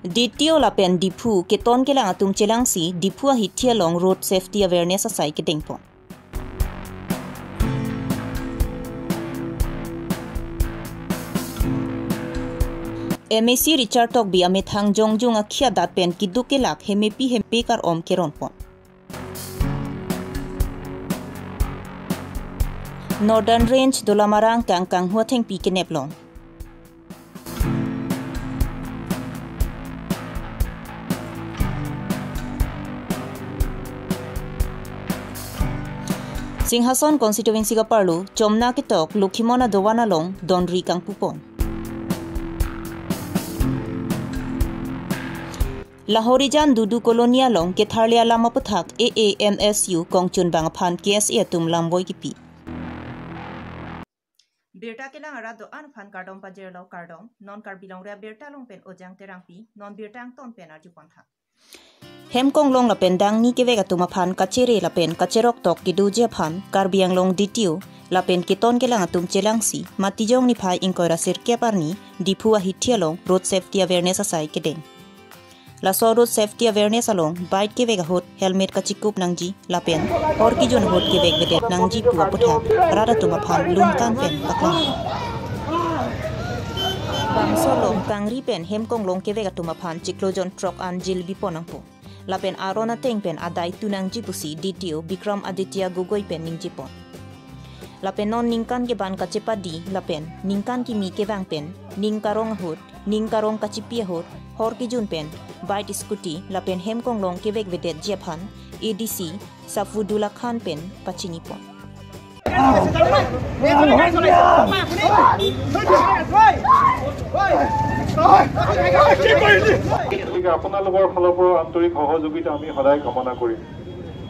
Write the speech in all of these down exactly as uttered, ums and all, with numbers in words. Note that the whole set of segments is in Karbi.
D T O lapen Diphu keton kelang atum chelangsi Diphu ahithi along road safety awareness asai kedengpon. M A C Richard Tokbi amethang jongjung akhia dat pen keduk kelak hemepi hempe kar-om keronpon. Northern Range Dolamara angkang kanghu athengpi keneplong. Singhason constituency kaparlo Chomna ketok Lokhimon adovan along donri kangpupon. Lahorijan Dudu Colony along ketharli alam aputhak A A M S U kongchun bang aphan K S A atum lamboi kipi. Birta kelang arat do-an aphan kardom pajirlo, kardom. Non Karbi Longri Abirta along pen Ojang Terangpi, non birta angton pen arjupon tha. Hem konglong lapen dangni kevek atum aphan kachere lapen kacherok tok kedoji aphan Karbi Anglong D T O lapen keton kelang atum chelangsi Matijong niphai ingkoi ra sirkep arni Diphu ahithi along road safety awareness asai kedeng. Laso road safety awareness along bike kevek ahut helmet kachikup nangji lapen hor kejun ahut kevekvedet nangji pu aputhak rat atum aphan lungkan pen paklang. Bangso along kangri pen hem konglong kevek atum aphan chiklo jon trok an jil bipon nangpo. Lapen aron ateng pen adai tu nangji pusi D T O Bikram Aditya Gogoi pen ningjepon. Lapen non ningkan keban kachepadi lapen ningkan kimi kevang pen ning karong ahut, ning karong kachipi ahut, hor kejun pen bike, scooty lapen hem konglong kevekvedetji aphan A D C Safudullah Khan pen pachinipon. গতিকে আপোনালোকৰ ফালৰ পৰা আন্তৰিক সহযোগিতা আমি সদায় কামনা কৰিম।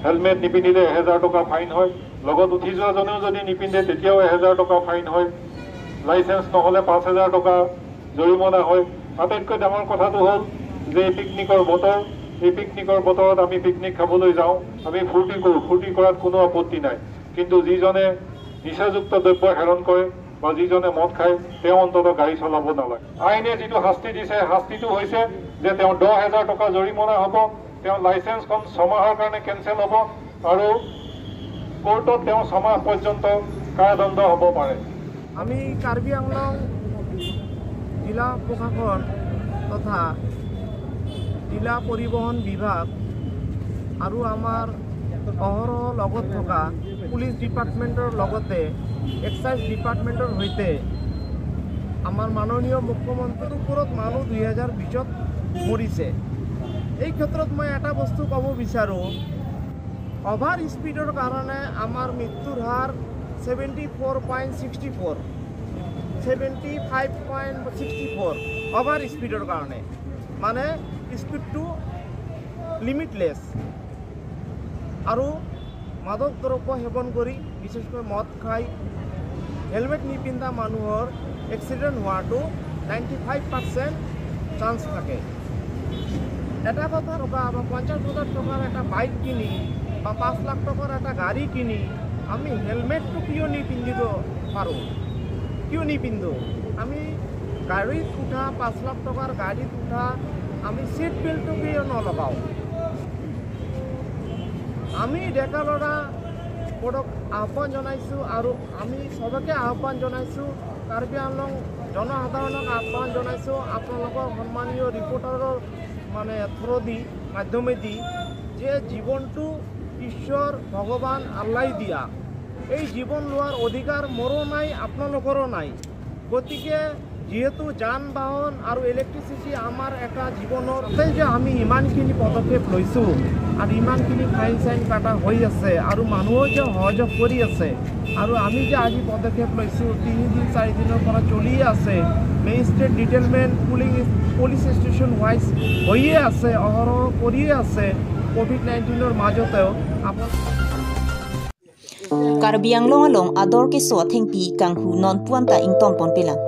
হেলমেট নিপিন্ধিলে এহেজাৰ টকা ফাইন হয়, লগত উঠি যোৱাজনেও যদি নিপিন্ধে তেতিয়াও এহেজাৰ টকা ফাইন হয়, লাইচেন্স নহ'লে পাঁচ হেজাৰ টকা জৰিমনা হয়। আটাইতকৈ ডাঙৰ কথাটো হ'ল যে এই পিকনিকৰ বতৰ, এই পিকনিকৰ বতৰত আমি পিকনিক খাবলৈ যাওঁ, আমি ফূৰ্তি কৰোঁ, ফূৰ্তি কৰাত কোনো আপত্তি নাই। কিন্তু যিজনে নিচাযুক্ত দ্ৰব্য সেৱন কৰে বা যিজনে মদ খায়, তেওঁ অন্ততঃ গাড়ী চলাব নালাগে। আইনে যিটো শাস্তি দিছে, শাস্তিটো হৈছে যে তেওঁ দহ হেজাৰ টকা জৰিমনা হ'ব, তেওঁৰ লাইচেন্সখন ছমাহৰ কাৰণে কেঞ্চেল হ'ব আৰু কোৰ্টত তেওঁ ছমাহ পৰ্যন্ত কাৰাদণ্ড হ'ব পাৰে। আমি কাৰ্বি আংলং জিলা প্ৰশাসন তথা জিলা পৰিবহণ বিভাগ আৰু আমাৰ অহৰহ লগত থকা পুলিচ ডিপাৰ্টমেণ্টৰ লগতে এক্সাইজ ডিপাৰ্টমেণ্টৰ সৈতে আমাৰ মাননীয় মুখ্যমন্ত্ৰীৰ ওপৰত মানুহ দুই হাজাৰ বিছত মৰিছে। এই ক্ষেত্ৰত মই এটা বস্তু ক'ব বিচাৰোঁ, অভাৰ স্পীডৰ কাৰণে আমাৰ মৃত্যুৰ হাৰ seventy four point sixty four, seventy five point sixty four over স্পীডৰ কাৰণে, মানে স্পীডটো লিমিটলেছ। আৰু মাদক দ্ৰব্য সেৱন কৰি, বিশেষকৈ মদ খাই, হেলমেট নিপিন্ধা মানুহৰ এক্সিডেণ্ট হোৱাটো নাইণ্টি ফাইভ পাৰ্চেণ্ট চান্স থাকে। এটা কথা ৰ'বা, আমাৰ পঞ্চাছ হাজাৰ টকাৰ এটা বাইক কিনি বা পাঁচ লাখ টকাৰ এটা গাড়ী কিনি আমি হেলমেটটো কিয় নিপিন্ধিব পাৰোঁ, কিয় নিপিন্ধো? আমি গাড়ীত উঠা, পাঁচ লাখ টকাৰ গাড়ীত উঠা, আমি ছিট বেল্টটো কিয় নলগাওঁ? আমি ডেকা ল'ৰা বোৰক আহ্বান জনাইছোঁ আৰু আমি সবকে আহ্বান জনাইছোঁ, কাৰ্বি আংলং জনসাধাৰণক আহ্বান জনাইছোঁ, আপোনালোকৰ সন্মানীয় ৰিপৰ্টাৰৰ মানে থ্ৰুদি, মাধ্যমেদি যে জীৱনটো ঈশ্বৰ, ভগৱান, আল্লাই দিয়া, এই জীৱন লোৱাৰ অধিকাৰ মোৰো নাই, আপোনালোকৰো নাই। গতিকে যিহেতু যান বাহন আৰু ইলেক্ট্ৰিচিটি আমাৰ এটা জীৱনৰ, তাতে যে আমি ইমানখিনি পদক্ষেপ লৈছোঁ আৰু ইমানখিনি ফাইন চাইন কাটা হৈ আছে আৰু মানুহেও যে সহযোগ কৰি আছে আৰু আমি যে আজি পদক্ষেপ লৈছোঁ, তিনিদিন চাৰিদিনৰ পৰা চলিয়ে আছে, মেজিষ্ট্ৰেট ডিটেইলমেণ্ট পুলিং, পুলিচ ষ্টেচন ৱাইজ হৈয়ে আছে, অহৰহ কৰিয়ে আছে ক'ভিড নাইণ্টিনৰ মাজতেও। আপন- Karbi Anglong along ador keso athengpi kanghu non puanta ingtonpon pelang.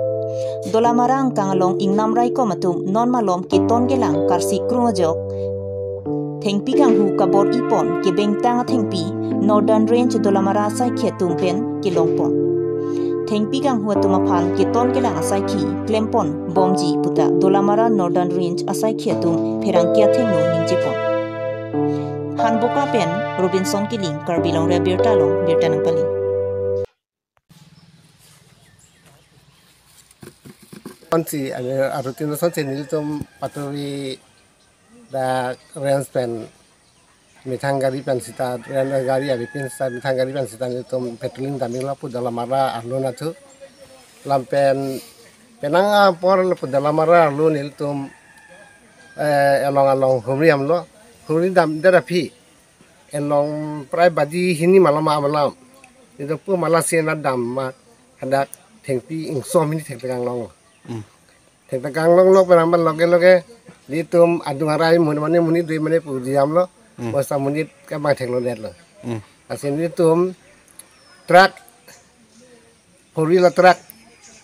Dolamara angkang along ingnam raikom atum non malom keton kelang karsi krung ajok thengpi kanghu kabor-ipon kebengtang athengpi Northern Range Dolamara asaikhi atum pen kelongpon. Thengpi kanghu atum aphan keton kelang asaikhi klempon bomji puta Dolamara Northern Range asaikhi atum pherangke athengno ningjepon. Hanboka pen Robinson Killing, Karbi Longri Abirta along birta nangpali. Ansi, ane, arutin ansi nelitum Paturi dak range pen methang gari pen sita, range gari avepin sita methang gari pen sita nelitum patrolling damlo pu Dolamara arlo nathu. Lapen penang apor lo pu Dolamara arlo nelitum, eh, along along humri damlo, humri damdet aphi along prai baji hini malom alam. Nelitum pu mala si na dam ma hadak thengpi ingsom hini thengpi kanglong. Hmm. Thengpi kanglong lok pen amban loge loge nelitum adung arai mun mane monit dui mane pu damlo. Hmm. Bosta monit ke bang theklodetlo. Hmm. Lasi nelitum truck, four wheeler truck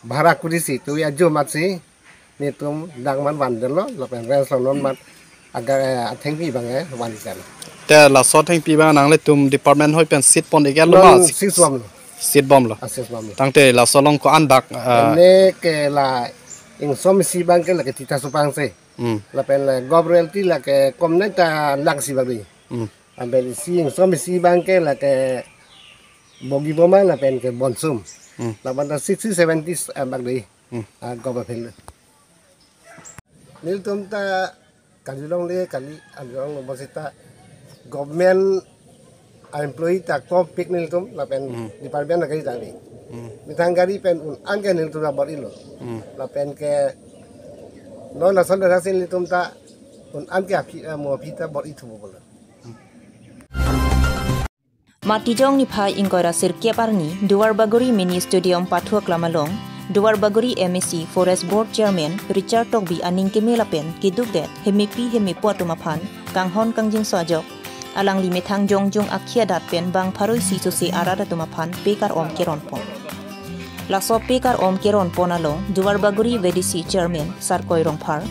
bhara kurisi tu ajo amatsi nelitum dang man vandetlo, lapen range along non mat aga, eh, athengpi abang, eh, van ikan. Te laso thengpi abang nanglitum department hoi pen seize pon-iklo ma? Non seize bomlo. Seize bomlo. Ah, seize bomlo. Tangte laso along ko-an dak, eh, ene ke la ingsom isi abang ke lake tita supang se. Hmm. Lapen la gov royalty lake kom neta lang isi abang dei. Hmm. Lapen isi ingsom isi abang ke lake bogi boma lapen ke bonsum. Hmm. Lapen ta sixty seventy abang dei. Hmm. Ah, gov aphan. Nelitum ta kali longle kali, kali longle bonsita government employee ta kompik nelitum lapen, hmm, department gari ta ave. Hmm. Methang gari pen un-an ke nelitum ta bor-ilo. Hmm. Lapen ke non lason dak si nelitum ta un-an ke aphi, eh, mo aphi ta bor-ithu pulo. Matijong niphai ingkoi ra sirkep arni Duarbagori Mini Stadium pathu aklam along Duarbagori M A C Forest Board Chairman Richard Tokbi aning keme lapen keduk det hemepi hemepo atum aphan kanghon kangjinso ajok alangli methang jongjong akhei adat pen bang pharo isi sose arat atum aphan pekar-om keronpon. Laso pekar-om keronpon along Duarbagori V D C Chairman Sarkoi Rongphar,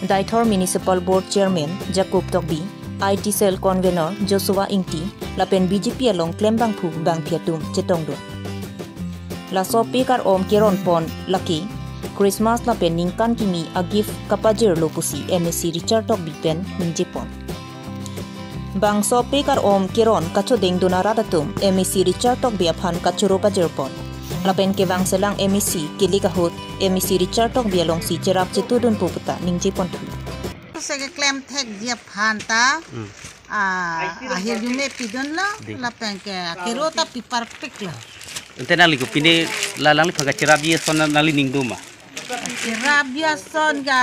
Deithor Municipal Board Chairman Jacob Tokbi, I T Cell Convener Joshua Ingti, lapen B J P along klembangphu bangphi atum chetongdun. Laso pekar-om keronpon lake Christmas lapen ningkan kimi a-gift kapajirlo pusi M A C Richard Tokbi pen ningjepon. Bangso pekar-om keron kachodengdun arat atum M A C Richard Tokbi aphan kachoro pajirpon. Lapen kevang selang M A C kilik ahut M A C Richard Tokbi alongsi cherap chetudunpo puta ningjeponthu. Seke klem thekji aphan ta, hmm, ah, ahirjume pidunlo, di, lapen ke akero ta piparpiklo. Ante nangli ko pine la alangliphan kacherapji ason nangli ning do ma? Cherapji ason ke,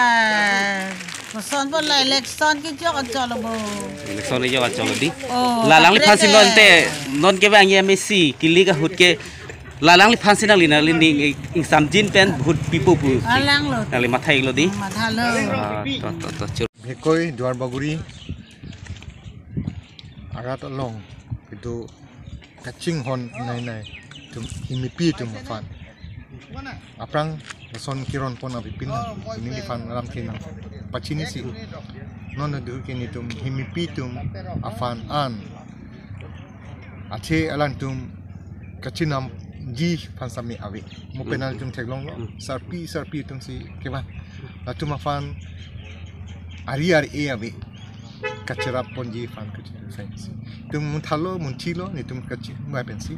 koson bo la election kejok acholo bo. Election kejok acholo di. Oh, la alangliphan si kaprek non ke. Te, non kevang M A C kilik ahut ke la alangliphan si nangli, nangli ning ingsamjin pen vote pipo pu si. Alanglo. Nangli matha-iklo di. Mathalo. Ah, to, to, to, chur. Bhekoi Duarbagori arat along kedo kachinghon nei nei atum hemepi atum aphan aphrang lason keronpon avepin, neliphan alam thenang pachinisi. Non adu ke netum hemepi atum aphan an athe alangtum kachinamji aphan sami ave. Mo penal atum theklonglo, sarpi sarpi atum si kevan. Latum aphan ari ari ave. Kacherapponji aphan kachethan si. Netum munthalo, munthilo, netum kachingvai pensi.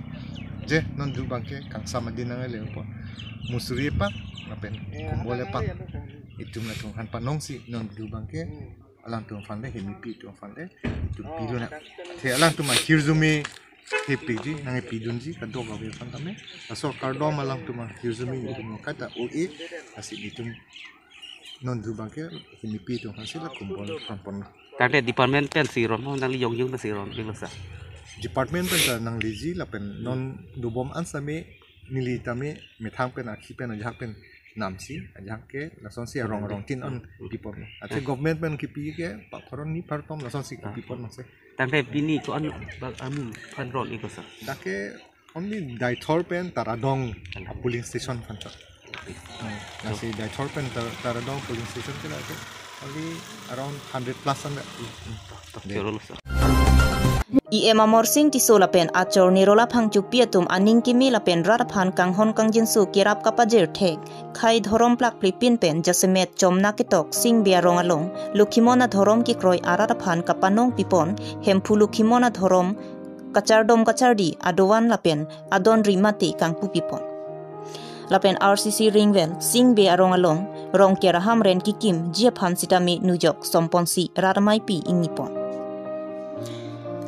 Je, non adu abangke kangsam adin nangle po. Musuri pa, lapen kumbole pa. Netum latum aphan panongsi, non adu abangke alangtum aphan le, hemepi atum aphan le, netum pilonang. Athe alangtum ahirjume hepikji, nangpidunji, kadokave aphan tame. Laso kardom alangtum ahirjume netum kata o e, lasi netum non adu abangke hemepi atum aphan si la kumbol ronpon. Tangte department pensi ron, nangli yong yong pensi ron, binglo sa. Department pen ta nangleji lapen non dobom an sami neli tame methang pen akhi pen ajahak pen namsi, ajahak ke lasonsi arong arong tin an pipon. Athe government pen kipi ke pak pharon ni phartom lasonsi kipipon nangse. Tangte pini ko-an bak amu aphan ron-iklo sa? Dak ke only Deithor pen Taradong a polling station aphan ta. Hmm. Lasi Deithor pen Tar-, Taradong polling station ke lake only around hundred plus an. Tok, tok, choro lo sa. E M Amarsing Tisso lapen achor Nirola Phangchopi atum aning kimi lapen rat aphan kanghon kangjinso kerap kapajir thek khei dhorom plakpli pin pen jasemet chomna ketok Singbe arong along Lokhimon adhorom kekroi arat aphan kapanong pipon Hemphu Lokhimon adhorom kachardom kachardi adovan lapen adonri mate kangpu pipon. Lapen R C C ringwell Singbe arong along Rongker ahamren kikim ji aphan sitame nujok somponsi rat ameipi ingnipon.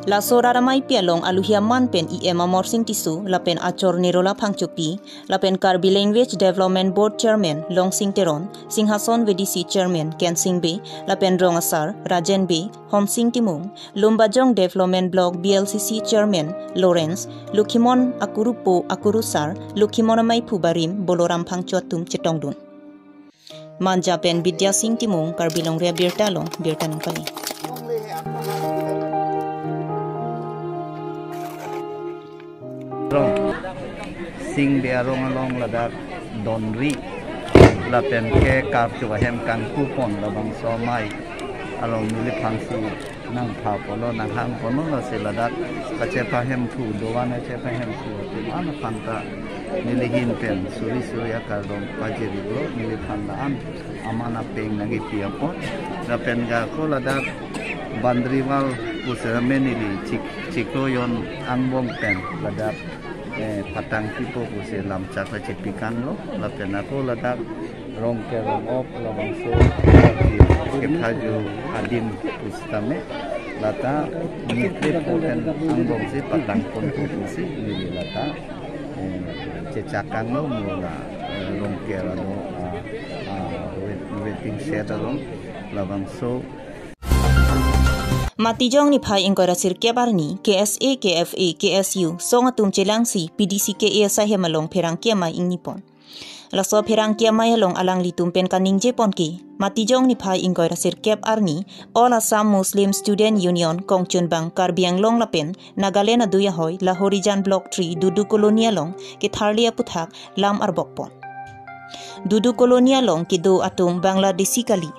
Laso rat ameipi along aluhi aman pen E M Amarsing Tisso lapen achor Nirola Phangchopi lapen Karbi Language Development Board Chairman Longsing Teron, Singhason V D C Chairman Ken Singbe lapen rong asar Rajen Bey, Honsing Timung, Lumbajong Development Block B L C C Chairman Lawrence, Lokhimon akurupo akurusar, Lokhimon ameiphu barim Boloram Phangcho atum chetongdun. Manja pen Bidya Singh Timung, Karbi Longri Abirta along birta nangpali. Rong Singbe arong along ladak donri lapen ke karcho ahem kangkupon labangso amei along neliphansi nangphaponlo nanghangponlo lasi ladak kachepa Hemphu dovan kachepa Hemphu atum an aphanta nelihin pen suri suri akardom pajirlo neliphan la-an aman apeng nangkipi apot lapen ga ko ladak boundary wall pusitame neli chik chiklo jon angbong pen ladak eh, patang pipo pusi lamchak la chipikanglo lapen ako ladak Rongker Rongop labangso kethaju adim pusitame lata nitri poten angbongsi patangpon pusi neli lata eh, chechakanglo mo la eh, Rongker alo ah, ah, wait- waiting shed along labangso Matijong niphai ingkoi ra sirkep arni K S A, K F A, K S U song atum chelangsi P D C K A asai hem along pherangke amei ingnipon. Laso pherangke amei along alanglitum pen kaningjepon ke Matijong niphai ingkoi ra sirkep arni All Assam Muslim Student Union kongchunbang Karbi Anglong lapen Nagaland adui ahoi Lahorijan Block three Dudu Colony along ketharli aputhak lam arbokpon. Dudu Colony along kedo atum Bangladeshi kali.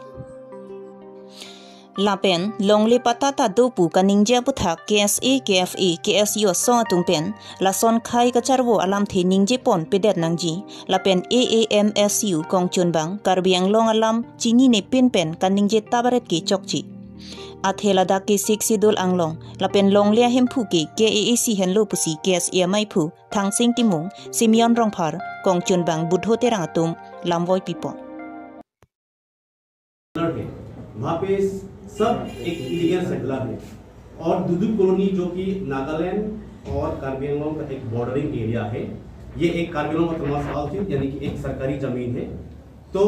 Lapen longle patta ta do pu kaningje aputhak K S A, K F A, K S U asong atum pen lason khei kacharvo alamthe ningjepon pedet nangji lapen A A M S U kongchunbang Karbi Anglong alam chinine pin pen kaningje tabaret ke chokche. Athe ladak ke Sixth Schedule anglong lapen longle ahemphu ke K A A C henlo pusi K S A ameiphu Thangsing Timung, Simeon Rongphar, kongchunbang Budho Terang atum lamvoi pipon. है, वहाँ पे सब एक illegal settler है। और दुदु कॉलोनी जो कि नागालैंड और कार्बी आंगलोंग का एक बॉर्डरिंग एरिया है, ये एक कार्बी आंगलोंग ऑटोनॉमस काउंसिल यानी कि एक सरकारी जमीन है। तो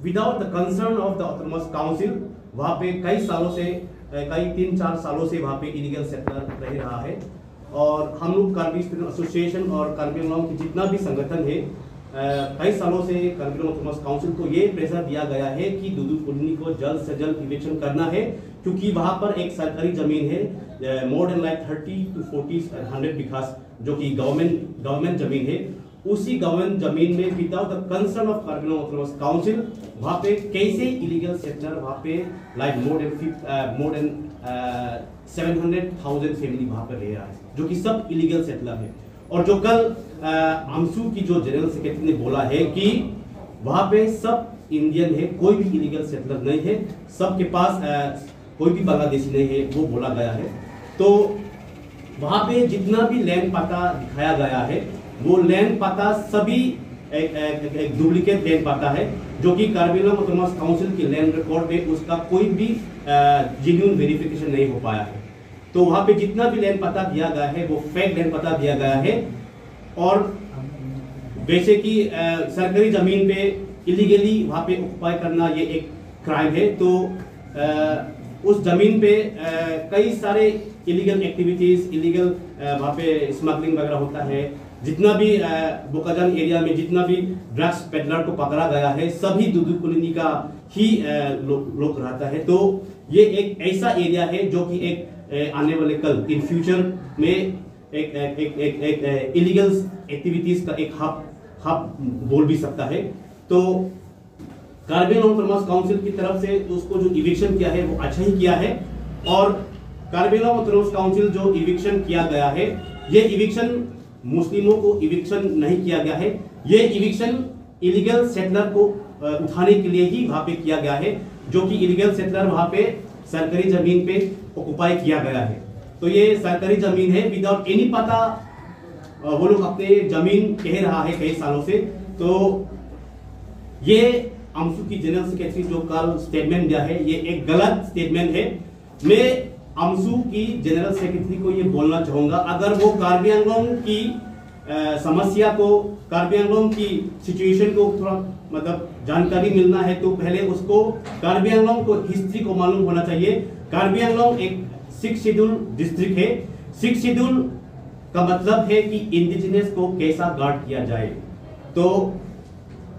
without the consent of the autonomous council वहाँ पे कई सालों से कई तीन चार सालों से वहाँ पे इलीगल सेटलर रह रहा है। और हम लोग कार्बी स्टूडेंट एसोसिएशन और कार्बी आंगलोंग की जितना भी संगठन है, कई सालों से कार्बी आंगलोंग ऑटोनॉमस काउंसिल को ये प्रेशर दिया गया है कि दुदु कॉलोनी को जल्द से जल्द इविक्शन करना है, क्योंकि वहाँ पर एक सरकारी जमीन है, more than like thirty two forty hundred बिघास, जो कि गवर्नमेंट गवर्नमेंट जमीन है। उसी गवर्नमेंट जमीन में without the consent of Karbi Anglong autonomous council वहाँ पे कैसे इलीगल सेटलर वहाँ पे like more than more than seven hundred thousand family वहाँ पर रह रहा है, जो कि सब इलीगल सेटलर है। और जो कल आमसू की जो जनरल सेक्रेटरी ने बोला है कि वहाँ पे सब इंडियन है, कोई भी इलीगल सेटलर नहीं है, सबके पास कोई भी बांग्लादेशी नहीं है, वो बोला गया है। तो वहाँ पे जितना भी लैंड पट्टा दिखाया गया है, वो लैंड पट्टा सभी एक, एक, एक डुप्लीकेट लैंड पट्टा है, जो कि कार्बी आंगलोंग ऑटोनॉमस काउंसिल के लैंड रिकॉर्ड में उसका कोई भी जेन्युइन वेरिफिकेशन नहीं हो पाया है। तो वहाँ पे जितना भी लैंड पट्टा दिया गया है, वो फेक लैंड पट्टा दिया गया है। और वैसे कि सरकारी जमीन पे इलीगली वहाँ पे ऑक्यूपाई करना ये एक क्राइम है। तो उस जमीन पे कई सारे इलीगल एक्टिविटीज, इलीगल वहाँ पे स्मगलिंग वगैरह होता है। जितना भी बोकाजान एरिया में जितना भी ड्रग्स पेडलर को पकड़ा गया है, सभी दुदु कॉलोनी का ही लोग रहता है। तो ये एक ऐसा एरिया है जो कि एक आने वाले कल इन फ्यूचर में एक एक एक एक, एक इलीगल एक्टिविटीज का एक हब हब बोल भी सकता है। तो कार्बी आंगलोंग ऑटोनॉमस काउंसिल की तरफ से उसको जो इविक्शन किया है वो अच्छा ही किया है। और कार्बी आंगलोंग ऑटोनॉमस काउंसिल जो इविक्शन किया गया है, ये इविक्शन मुस्लिमों को इविक्शन नहीं किया गया है, ये इविक्शन इलीगल सेटलर को अ, उठाने के लिए ही वहां पे किया गया है, जो कि इलीगल सेटलर वहां पे सरकारी जमीन पे ऑक्यूपाई किया गया है। तो ये सरकारी जमीन है, विदाउट एनी पता अ, वो लोग अपने जमीन कह रहा है कई सालों से। तो ये आमसू की जनरल सेक्रेटरी जो कल स्टेटमेंट दिया है, ये एक गलत स्टेटमेंट है। मैं आमसू की जनरल सेक्रेटरी को ये बोलना चाहूंगा, अगर वो कार्बी आंगलोंग की अ, समस्या को, कार्बी आंगलोंग की सिचुएशन को थोड़ा मतलब जानकारी मिलना है तो पहले उसको कार्बी आंगलोंग को हिस्ट्री को मालूम होना चाहिए। कार्बी आंगलोंग एक सिक्स शेड्यूल डिस्ट्रिक्ट है। सिक्स शेड्यूल का मतलब है कि इंडिजिनस को कैसा गार्ड किया जाए। तो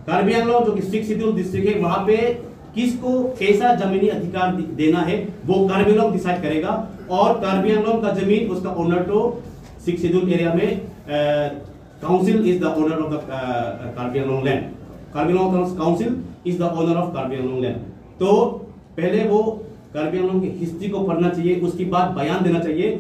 कार्बी आंगलोंग जो कि सिक्स शेड्यूल डिस्ट्रिक्ट है, वहां पे किसको कैसा जमीनी अधिकार दि- देना है, वो कार्बी आंगलोंग डिसाइड करेगा। और कार्बी आंगलोंग का जमीन, उसका ओनर तो सिक्स शेड्यूल एरिया में, council is the owner of the Karbi Anglong land. Karbi Anglong council is the owner of Karbi Anglong land. तो पहले वो कार्बी आंगलोंग की हिस्ट्री को पढ़ना चाहिए, उसके बाद बयान देना चाहिए।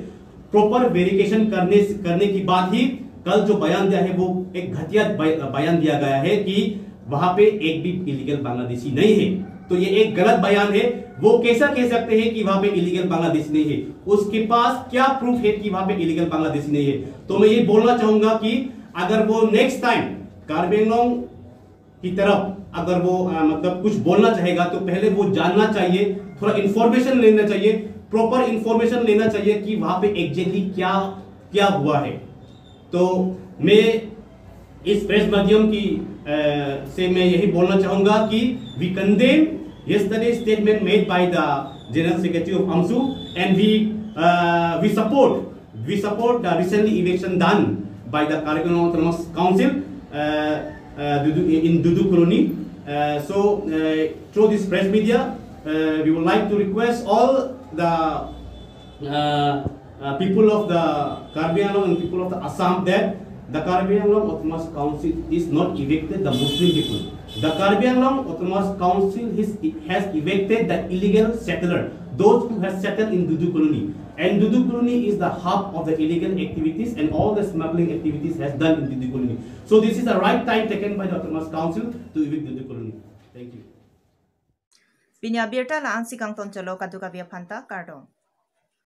प्रॉपर वेरिफिकेशन करने करने के बाद ही कल जो बयान दिया है, वो एक घटिया बय- बयान दिया गया है कि वहां पे एक भी इलीगल बांग्लादेशी नहीं है। तो ये एक गलत बयान है। वो कैसा कह सकते हैं कि वहां पे इलीगल बांग्लादेशी नहीं है? उसके पास क्या प्रूफ है कि वहां पे इलीगल बांग्लादेशी नहीं है? तो मैं ये बोलना चाहूंगा कि अगर वो नेक्स्ट टाइम कार्बी आंगलोंग की तरफ अगर वो अ, मतलब कुछ बोलना चाहेगा, तो पहले वो जानना चाहिए, थोड़ा इन्फॉर्मेशन लेना चाहिए, प्रॉपर इन्फॉर्मेशन लेना चाहिए कि वहां पे एग्जैक्टली क्या क्या हुआ है। तो मैं इस प्रेस माध्यम की अ, से मैं यही बोलना चाहूंगा कि we condemn yesterday statement made by the General Secretary of AMSU, and we uh, we support we support the recently eviction done by the Karbi Anglong Autonomous Council uh, uh, Dudu- in Dudu Colony. Uh, so uh, through this press media, uh, we would like to request all the uh, uh, people of the Karbi Anglong and people of the Assam that the Karbi Anglong Autonomous Council is not evicted the Muslim people. The Karbi Anglong Autonomous Council is, has evicted the illegal settler, those who have settled in Dudu Colony. And Dudu Colony is the hub of the illegal activities and all the smuggling activities has done in Dudu Colony. So this is the right time taken by the Autonomous Council to evict Dudu Colony. Thank you. Pini abirta la-ansi kangton cholo, kadokave aphanta kardom.